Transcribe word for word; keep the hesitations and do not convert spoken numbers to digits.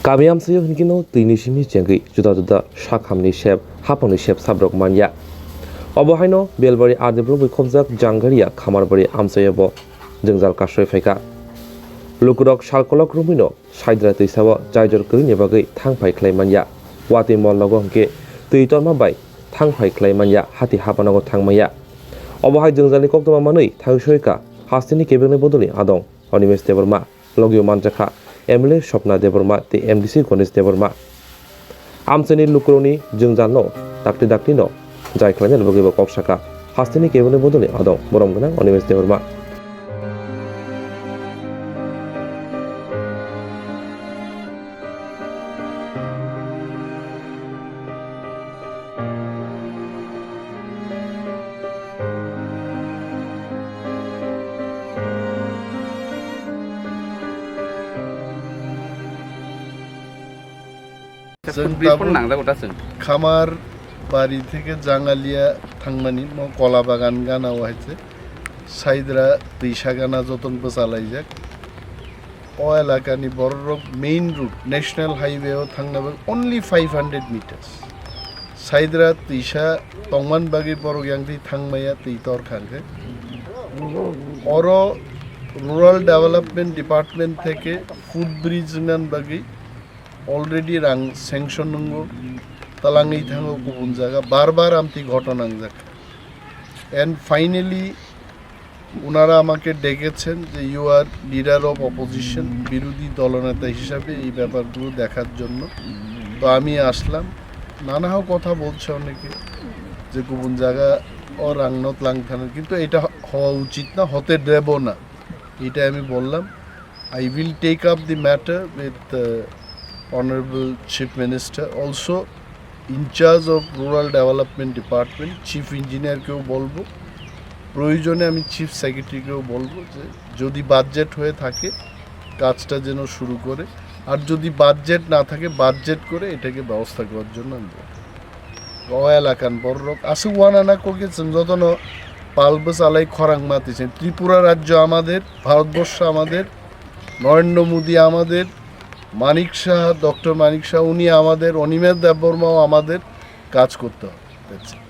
Kami amchaio hinkhe no twini simi chengwi juda juda sakhamni sep, haphangni sep sabrok manya. Obo haino Belbari R D block bai khobjak Jangaria Khamarbari amchaio bo jwngjal kasroi phaikha. Lukurok salkolok romwino Saidra twisao chaijor kwrwini bagwi thangphai khlai manya. Watwi mol nogo hinkhe twi torma bai thangphai khlai manya, hati hapanogo thang manya. Obo hai jwngjalni koktwma manwi thangwi soika hasteni kebengni bodolni adong Animesh Debbarma, logio manjakha M L A Swapna Debbarma tei M D C Ganesh Debbarma. Amchaini lukurokni jwngjalno dakti daktino jai khlainani bagwi bo kok sakha. Hasteni kebengni bodolni adong borom gwnang Animesh Debbarma. Chwng Brief tabuk phano nangjago da chwng. Khamar bari theke Jangalia thangmani mo kola bagan gana o hai se Saidra twisa gana joton bwchalaijak. O elakani bororok main road, national highway o thangna bagwi only five hundred meters. Saidra twisa tongman bagwi borok yang twi thangmaya twi tor khangkhe. Oro Rural Development Department theke footbridge wngnan bagwi already rang sanction wngo, talangwi thango kubun jaga, bar bar amtwi ghotona wngjak. And finally, ওনারা আমাকে ডেকেছেন যে you are leader of opposition, বিরোধী দলনেতা হিসাবে এই ব্যাপারগুলো দেখার জন্য। তো আমি আসলাম। নানা কথা বলছে অনেকে যে কুবুন জায়গা ও রাংনত লাং থানার, কিন্তু এটা হওয়া উচিত না, হতে দেব না, এটা আমি বললাম। I will take up the matter with uh, Honorable Chief Minister, also in charge of Rural Development Department, chief ইঞ্জিনিয়ারকেও বলবো, প্রয়োজনে আমি চিফ সেক্রেটারিকেও বলবো যে যদি বাজেট হয়ে থাকে কাজটা যেন শুরু করে, আর যদি বাজেট না থাকে বাজেট করে এটাকে ব্যবস্থা করার জন্য আমি বলবো। O elakan bororok aswk uanana kokhe chwng jotono pal bwchalai khorang mati se. Tripura rajyo amader, Bharatborsho amader, Narendra Modi amader, Manik Saha, doctor Manik Saha উনি আমাদের, অনিমেষ দেববর্মাও আমাদের, কাজ করতে হবে। That's it.